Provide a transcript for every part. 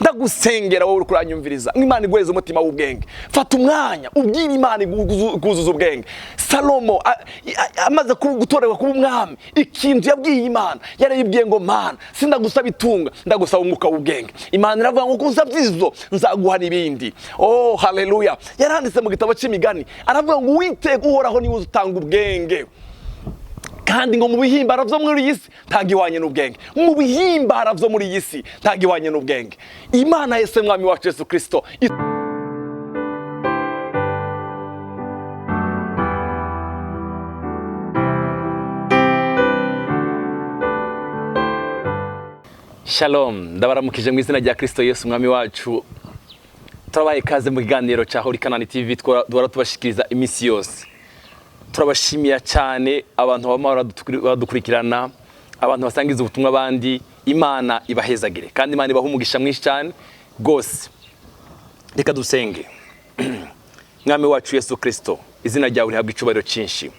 Ndagusengera wowe uri kuranyumviriza, Imana iguheze umutima w'ubwenge. Fata umwanya ubwire Imana iguzuza ubwenge. Salomo amaze gutorerwa kuba umwami, ikintu yabwiye Imana, yarayibwiye ngo: "Mana, sindagusaba itunga, ndagusaba umwuka w'ubwenge." Imana iravuga ngo: "Kusabye izo, nzaguha n'ibindi." Oh, haleluya! Yaranditse mu gitabo cy'Imigani, aravuga ngo: "Uwiteka Uhoraho niwe utanga ubwenge," kandi ngo mu bihimbara byo muri iyi si ntabwo ihwanye n'ubwenge. Mu bihimbara byo muri iyi si ntabwo ihwanye n'ubwenge. Imana yese Mwami wacu Yesu Kirisito. Shalom, ndabaramukije mu izina rya Kirisito Yesu Umwami wacu. Turabaye ikaze mu kiganiro cya Holy Canaan TV duhora tubashikiriza iminsi yose. Turabashimiye cyane abantu bama badukurikirana, abantu basangiza ubutumwa abandi. Imana ibahezagire kandi Imana ibahe umugisha mwinshi cyane rwose. Reka dusenge. Mwami wacu Yesu Kirisito, izina ryawe rihabwa icyubahiro cyinshi.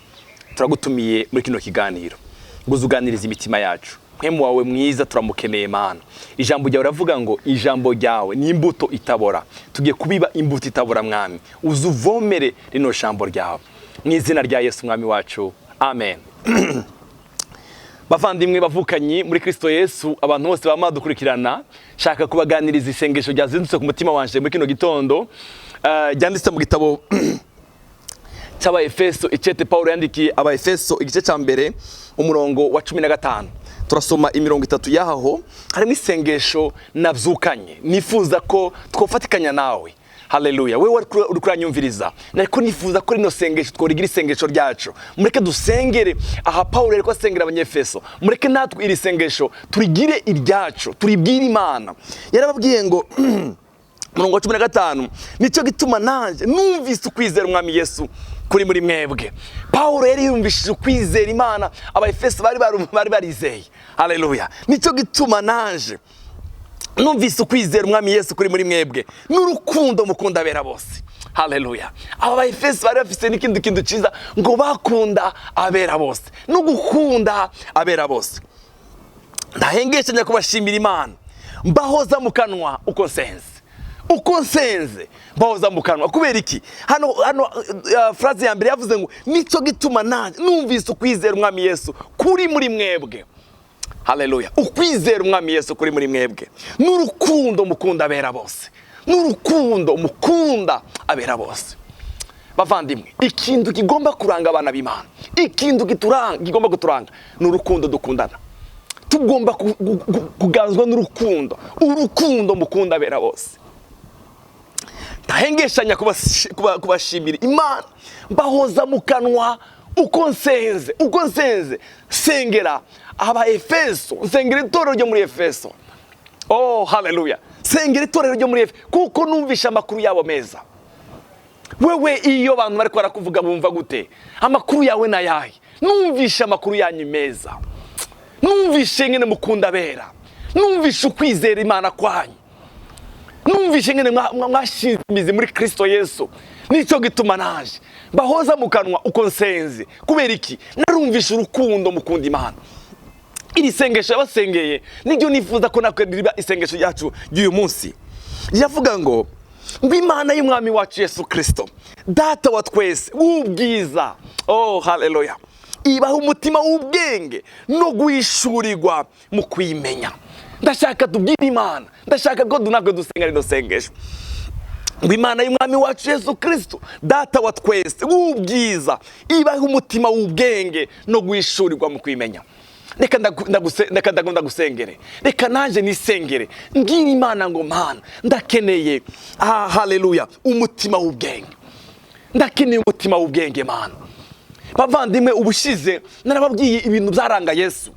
Turagutumiye muri kino kiganiro ngo uze uganirize imitima yacu. Mpwemu wawe mwiza turamukeneye, Mana. Ijambo ryawe uravuga ngo ijambo ryawe ni imbuto itabora. Tugiye kubiba imbuto itabora. Mwami, uze uvomere rino jambo ryawe mu izina rya Yesu Mwami wacu, amen. Bavandimwe, bavukanyi muri Kristo Yesu, abantu bose bama badukurikirana, shaka kubaganiriza isengesho ryazindutse ku mutima wanje muri kino gitondo, ryanditse mu gitabo cy'Abaefeso, icete Paulo yandikiye Abaefeso, igice cya mbere, umurongo wa 15. Turasoma imirongo itatu yaho. Harimo isengesho nabyukanye nifuza ko twofatikanya nawe. Haleluya! Wewe uri kuranyumviriza, nariko nifuza ko rino sengesho tworigira isengesho ryacu. Mureke dusengere aha Paulo yariko asengera Abanyefeso. Mureke natwe iri sengesho turigire iryacu, turibwire Imana. Yarababwiye ngo, umurongo wa 15: "Nicyo gituma nanjye numvise ukwizera Umwami Yesu kuri muri mwebwe." Paulo yari yumvishije ukwizera Imana Abaefeso bari barizeye. Haleluya! "Nicyo gituma nanje numvise ukwizera Umwami Yesu kuri muri mwebwe n'urukundo mukunda abera bose." Haleluya! Aba Baefeso bari bafise n'ikindi kintu cyiza, ngo bakunda abera bose, no gukunda abera bose. "Ndahengeshanya kubashimira Imana, mbahoza mu kanwa uko nsenze." Uko nsenze mbahoza mu kanwa. Kubera iki? Hano phrase ya mbere yavuze ngo: "Nicyo gituma nanjye numvise ukwizera Umwami Yesu kuri muri mwebwe." Haleluya! Ukwizera Umwami Yesu kuri muri mwebwe n'urukundo mukunda abera bose, n'urukundo mukunda abera bose. Bavandimwe, ikintu kigomba kuranga abana b'Imana, ikintu kituranga, kigomba kuturanga, ni urukundo dukundana. Tugomba kuganzwa n'urukundo, urukundo mukunda abera bose. "Ndahengeshanya kubashimira Imana, mbahoza mu kanwa uko nsenze." Uko nsenze, sengera aba Efeso, nsengera itorero ryo muri Efeso. Oh, haleluya! Sengera itorero ryo muri Efeso kuko numvishe amakuru yabo meza. Wewe iyo abantu bari barakuvuga bumva gute? Amakuru yawe ni ayahe? "Numvishe amakuru yanyu meza, numvishe nyine mukunda abera, numvishe ukwizera Imana kwanyu, numvishe nyine mwashinze imizi muri Kristo Yesu. Nicyo gituma naje mbahoza mu kanwa uko nsenze." Kubera iki? Narumvishe urukundo mukunda Imana. Iri sengesho yabasengeye niryo nifuza ko natwe riba isengesho ryacu ry'uyu munsi. Riravuga ngo Imana y'Umwami wacu Yesu Kirisito, Data wa twese w'ubwiza, oh haleluya, ibaha umutima w'ubwenge no guhishurirwa mu kuyimenya. Ndashaka tubwire Imana, ndashaka ko natwe dusenga rino sengesho ngo: "Imana y'Umwami wacu Yesu Kirisito, Data wa twese w'ubwiza, ibaha umutima w'ubwenge no guhishurirwa mu kuyimenya." Reka ndagusengere, reka nanjye nisengere, mbwira Imana ngo: "Mana, ndakeneye, ah haleluya, umutima w'ubwenge. Ndakeneye umutima w'ubwenge, Mana." Bavandimwe, ubushize narababwiye ibintu byaranga Yesu.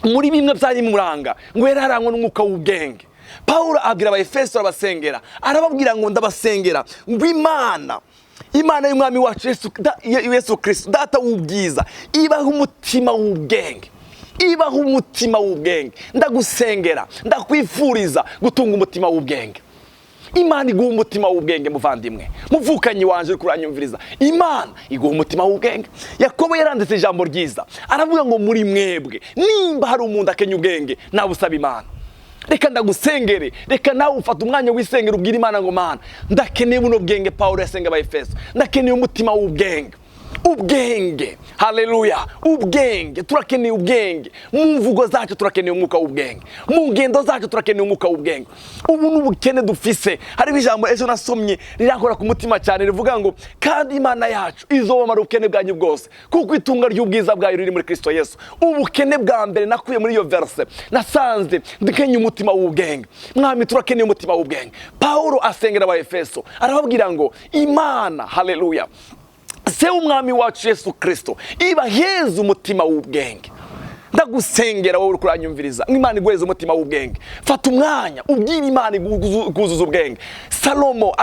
Muri bimwe byayimuranga, ngo yari arangwa n'umwuka w'ubwenge. Pawulo abwira Abaefeso, arabasengera, arababwira ngo: "Ndabasengera ngo Imana y'Umwami wacu Yesu Kirisito, Data w'ubwiza, ibaha umutima w'ubwenge, ibaha umutima w'ubwenge." Ndagusengera, ndakwifuriza gutunga umutima w'ubwenge. Imana iguha umutima w'ubwenge. Muvandimwe, muvukanyi wanje uri kuranyumviriza, Imana iguha umutima w'ubwenge. Yakobo yaranditse ijambo ryiza, aravuga ngo: "Muri mwebwe nimba hari umuntu akenya ubwenge, nabusaba Imana." Reka ndagusengere, reka nawe ufata umwanya wisengera, ubwira Imana ngo: "Mana, ndakeneye buno bwenge Pawulo yasenga Abaefeso, ndakeneye umutima w'ubwenge." Ubwenge, haleluya, ubwenge. Turakeneye ubwenge mu mvugo zacu, turakeneye umwuka w'ubwenge mu ngendo zacu, turakeneye umwuka w'ubwenge. Ubu ni ubukene dufise. Hariho ijambo ejo nasomye rirakora ku mutima cyane, rivuga ngo: "Kandi Imana yacu izobamara ubukene bwanyu bwose, kuko itunga ry'ubwiza bwayo riri muri Kristo Yesu." Ubukene bwa mbere nakuye muri iyo verse, nasanze dukeneye umutima w'ubwenge. Mwami, turakeneye umutima w'ubwenge. Pawulo asengera Abaefeso, arababwira ngo Imana, haleluya, Se w'Umwami wacu Yesu Kirisito ibaheze umutima w'ubwenge. Ndagusengera wowe uri kuranyumviriza, Imana iguheze umutima w'ubwenge. Fata umwanya ubwire Imana iguzuza ubwenge. Salomo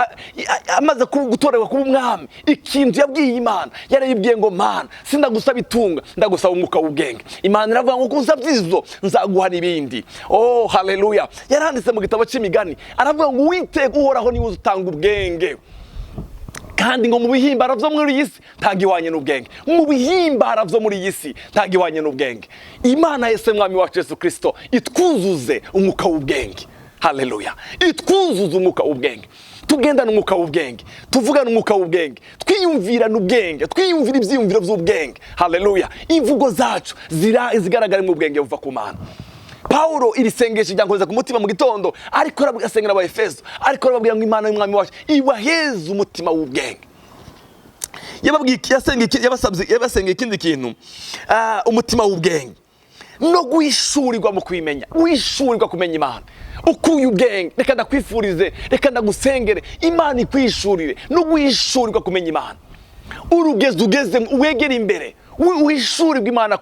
amaze gutorerwa kuba umwami, ikintu yabwiye Imana, yarayibwiye ngo: "Mana, sindagusaba itunga, ndagusaba umwuka w'ubwenge." Imana iravuga ngo: "Usabye izo, nzaguha n'ibindi." Oh, haleluya! Yaranditse mu gitabo cy'Imigani, aravuga ngo: "Uwiteka Uhoraho niwe utanga ubwenge," kandi ngo mu bihimbara byo muri iyi si ntabwo ihwanye n'ubwenge. Mu bihimbara byo muri iyi si ntabwo ihwanye n'ubwenge. Imana yese Mwami wacu Yesu Kirisito itwuzuze umwuka w'ubwenge. Haleluya! Itwuzuze umwuka w'ubwenge, tugendane umwuka w'ubwenge, tuvugane umwuka w'ubwenge, twiyumvirane ubwenge, twiyumvire ibyiyumviro by'ubwenge. Haleluya! Imvugo zacu zigaragare mu bwenge buva ku Mana. Pawulo iri sengesho ryankoza ku mutima mu gitondo, ariko arasengera Abaefeso, ariko arababwira ngo Imana y'Umwami wacu ibaheze umutima w'ubwenge. Yababwiye, yabasengeye ikindi kintu, umutima w'ubwenge no guhishurirwa mu kubimenya, guhishurirwa kumenya Imana. Ukuye ubwenge, reka ndakwifurize, reka ndagusengere, Imana ikwishurire no guhishurirwa kumenya Imana. Urugezi ugeze wegere imbere, uhishurirwa Imana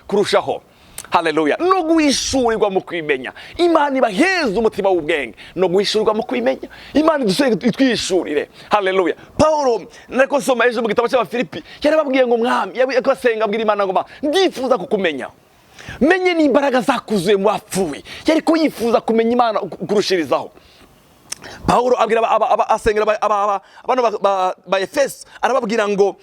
kurushaho. Haleluya! No guhishurirwa mu kwimenya. Imana ibaheza umutima w'ubwenge no guhishurirwa mu kwimenya. Imana idusenge, itwishurire. Haleluya! Pawulo, nariko nsoma ejo mu gitabo cy'Abafilipi, yarababwiye ngo: "Mwami," yariko asenga abwira Imana ngo: "Mana, ndifuza kukumenya, menye n'imbaraga zakuzuye mu bapfuye." Yariko yifuza kumenya Imana kurushirizaho. Pawulo abwira asengera bano ba Efeso, arababwira ngo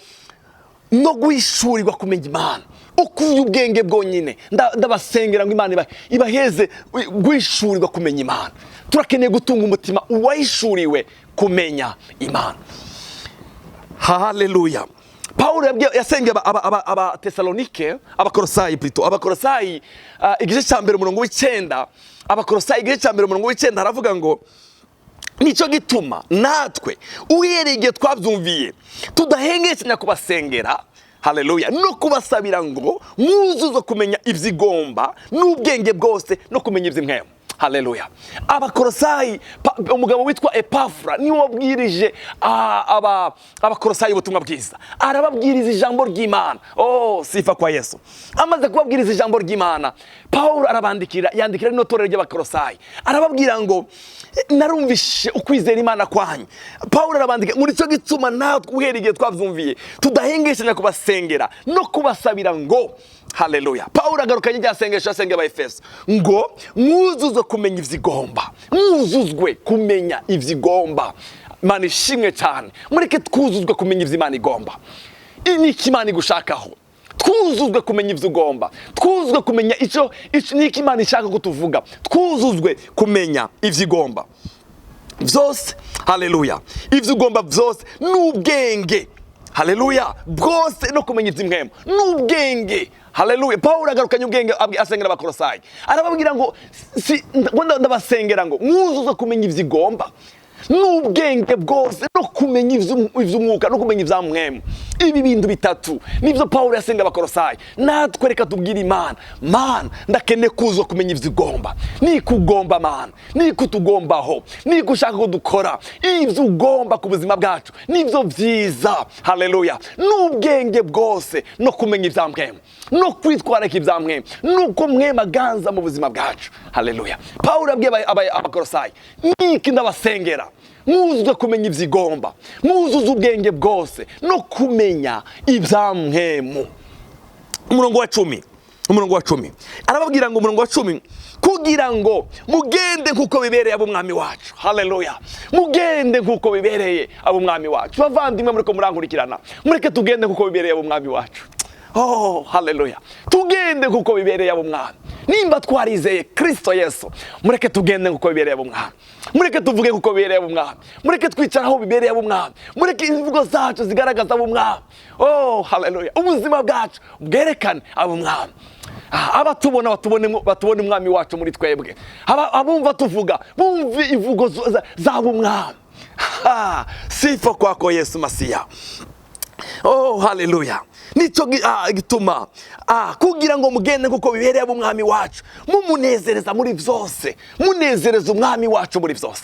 no guhishurirwa kumenya Imana. Ukuye ubwenge bwonyine, ndabasengera ngo Imana ibaheze guhishurirwa kumenya Imana. Turakeneye gutunga umutima uwahishuriwe kumenya Imana. Haleluya! Pawulo yasengeye aba Tesalonike, Abakorosayi plutôt, Abakorosayi igice cya mbere umurongo w'icenda. Abakorosayi igice cya mbere umurongo w'icenda, haravuga ngo: "Nicyo gituma natwe uhereye igihe twabyumviye tudahengekanya kubasengera, haleluya, no kubasabira ngo mwuzuzwe kumenya iby'igomba n'ubwenge bwose no kumenya iby'impwemu." Haleluya! Abakorosayi, umugabo witwa Epafura niwe wabwirije Abakorosayi ubutumwa bwiza, arababwiriza ijambo ry'Imana. Oh, sifa kwa Yesu! Amaze kubabwiriza ijambo ry'Imana, Pawulo arabandikira, yandikira rino torero ry'Abakorosayi, arababwira ngo: "Narumvishe ukwizera Imana kwanyu." Pawulo arabandika: "Muri cyo gituma natwe uhereye igihe twabyumviye tudahengeshanya kubasengera no kubasabira ngo," haleluya, Pawulo agarukanye rya sengesho yasengeye Abaefeso, ngo mwuzuzwe kumenya ivyigomba, mwuzuzwe kumenya ivyigomba. Imana ishimwe cyane! Mureke twuzuzwe kumenya ivyo Imana igomba. Ni iki Imana igushakaho? Twuzuzwe kumenya ibyo ugomba, twuzuzwe kumenya icyo n'icyo Imana ishaka ko tuvuga, twuzuzwe kumenya ibyo igomba byose. Haleluya! Ibyo ugomba byose n'ubwenge, haleluya, bwose no kumenya iby'impwemu n'ubwenge. Haleluya! Pawulo agarukanye ubwenge, asengera Abakorosayi, arababwira ngo si ngo ndabasengera ngo mwuzuze kumenya ibyo igomba n'ubwenge bwose no kumenya iby'umwuka no kumenya ibya mpwemu. Ibi bintu bitatu nibyo Pawulo yasenga Abakorosayi. Natwe reka tubwire Imana: "Mana, ndakeneye kuzwa kumenya ibyo igomba. Nikugomba, Mana, nikutugombaho, nikushaka ko dukora ibyo ugomba ku buzima bwacu, nibyo byiza." Haleluya! N'ubwenge bwose no kumenya ibya mpwemu no kwitwararika ibya mpwemu, nuko mpwemu aganza mu buzima bwacu. Haleluya! Pawulo yabwiye Abakorosayi: "Niki ndabasengera, mwuzuzwe kumenya ibyo igomba, mwuzuze ubwenge bwose no kumenya ibya mpwemu." Umurongo wa 10, umurongo wa 10, arababwira ngo, umurongo wa 10: "Kugira ngo mugende nk'uko bibereye ab'Umwami wacu." Haleluya! Mugende nk'uko bibereye ab'Umwami wacu. Bavandimwe muriko murankurikirana, mureke tugende nk'uko bibereye ab'Umwami wacu. Oh, haleluya! Tugende nk'uko bibereye ab'Umwami. Nimba twarizeye Kristo Yesu, mureke tugende nk'uko bibereye ab'umwami, mureke tuvuge nk'uko bibereye ab'umwami, mureke twicara aho bibereye ab'umwami, mureke imvugo zacu zigaragaza ab'umwami. Oh haleluya! Ubuzima bwacu bwerekane ab'umwami. Abatubona batubone umwami wacu muri twebwe. Abumva tuvuga bumve imvugo z'ab'umwami. Ha, sifa kwako Yesu Masiya. Oh haleluya! Nicyo gituma kugira ngo mugende kuko bibereye ab'umwami wacu, mumunezereza muri byose, munezereza umwami wacu muri byose.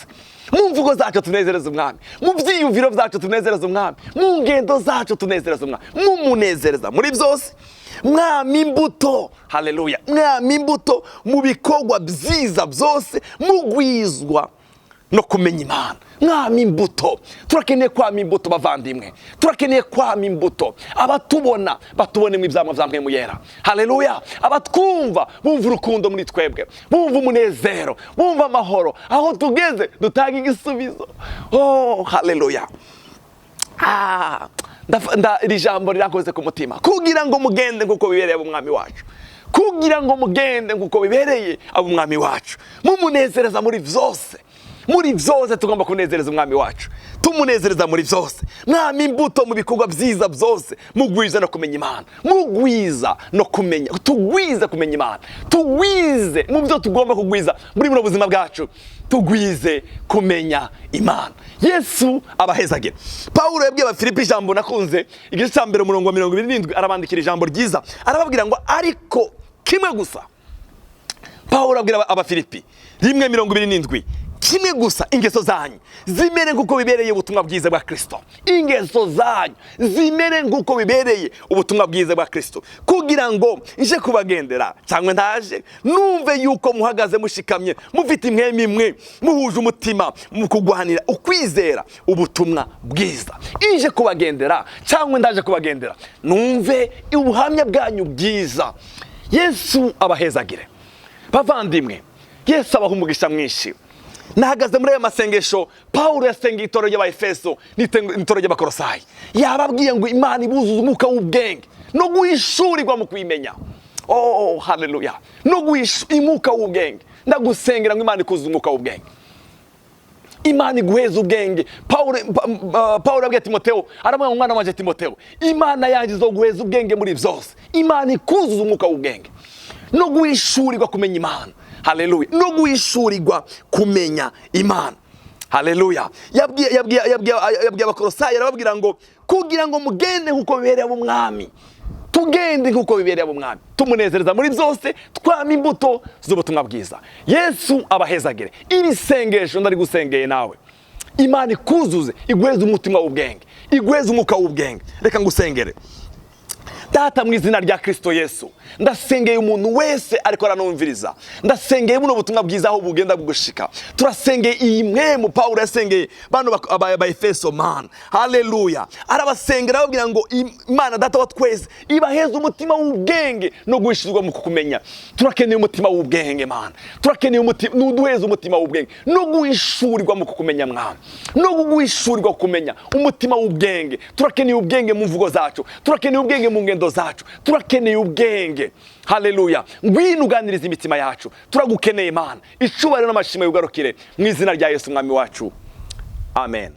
Mu mvugo zacu tunezereza umwami, mu byiyumviro byacu tunezereza umwami, mu ngendo zacu tunezereza umwami, mumunezereza muri byose. Mwami imbuto, haleluya, mwami imbuto mu bikorwa byiza byose, mugwizwa no kumenya Imana. Mwami imbuto, turakeneye kwama imbuto bavandimwe, turakeneye kwama imbuto. Abatubona batubonemo ibyamwa bya Mpwemu Yera. Haleluya! Abatwumva bumva urukundo muri twebwe, bumva umunezero, bumva amahoro. Aho tugeze dutanga igisubizo. Oh haleluya! Iri jambo rirankoze ku mutima. Kugira ngo mugende nk'uko bibereye ab'umwami wacu, kugira ngo mugende nk'uko bibereye ab'umwami wacu, mumunezereza muri byose. Muri byose tugomba kunezereza umwami wacu, tumunezereza muri byose. Mwami imbuto mu bikorwa byiza byose, mugwiza no kumenya Imana, mugwiza no kumenya, tugwize kumenya Imana, tugwize mu byo tugomba kugwiza muri buno buzima bwacu, tugwize kumenya Imana. Yesu abahezagire. Pawulo yabwiye Abafilipi ijambo nakunze, igice cya 1 umurongo wa 27, arabandikira ijambo ryiza, arababwira ngo ariko kimwe gusa. Pawulo abwira Abafilipi 1:27, kimwe gusa, ingeso zanyu zimere nk'uko bibereye ubutumwa bwiza bwa Kristo. Ingeso zanyu zimere nk'uko bibereye ubutumwa bwiza bwa Kristo, kugira ngo nje kubagendera cyangwa ntaje, numve yuko muhagaze mushikamye, mufite impwemu imwe, muhuje umutima mu kugwanira ukwizera ubutumwa bwiza. Ije kubagendera cyangwa ndaje kubagendera, numve ubuhamya bwanyu bwiza. Yesu abahezagire bavandimwe, Yesu abaha umugisha mwinshi. Nahagaze muri aya masengesho Pawulo yasengeye itorero ry'Abaefeso n'itorero ry'Abakorosayi. Yababwiye ngo Imana ibuzuze umwuka w'ubwenge no guhishurirwa mu kuyimenya. Oh haleluya! No guhisha umwuka w'ubwenge. Ndagusengera ngo Imana ikuzuze umwuka w'ubwenge, Imana iguheza ubwenge. Pawulo yabwiye Timoteo, aramubwira ngo umwana wanje Timoteo, Imana yanjye izoguheza ubwenge muri byose. Imana ikuzuza umwuka w'ubwenge no guhishurirwa kumenya Imana. Haleluya! No guhishurirwa kumenya Imana. Haleluya! Yabwiye Abakorosayi, arababwira ngo kugira ngo mugende nk'uko bibereye ab'umwami, tugende nk'uko bibereye ab'umwami, tumunezereza muri byose, twama imbuto z'ubutumwa bwiza. Yesu abahezagire. Iri sengesho ndarigusengeye nawe, Imana ikuzuze, iguheze umutima w'ubwenge, iguheze umwuka w'ubwenge. Reka ngusengere. Data, mu izina rya Kristo Yesu, ndasengeye umuntu wese ariko aranumviriza. Ndasengeye buno butumwa bwiza aho bugenda bugushika. Turasengeye iyi mpwemu Pawulo yasengeye bano ba Efeso, man. Haleluya! Arabasengera ababwira ngo Imana Data wa twese ibaheze umutima w'ubwenge no guhishurirwa mu kukumenya. Turakeneye umutima w'ubwenge, man. Turakeneye umutima, nuduheze umutima w'ubwenge no guhishurirwa mu kukumenya, mwana, no guhishurirwa kumenya umutima w'ubwenge. Turakeneye ubwenge mu mvugo zacu, turakeneye ubwenge mu ngendo zacu, turakeneye ubwenge. Haleluya! Ngwino uganiriza imitima yacu, turagukeneye Mana. Icubahiro n'amashimwe yugarukire mu izina rya Yesu mwami wacu, amen.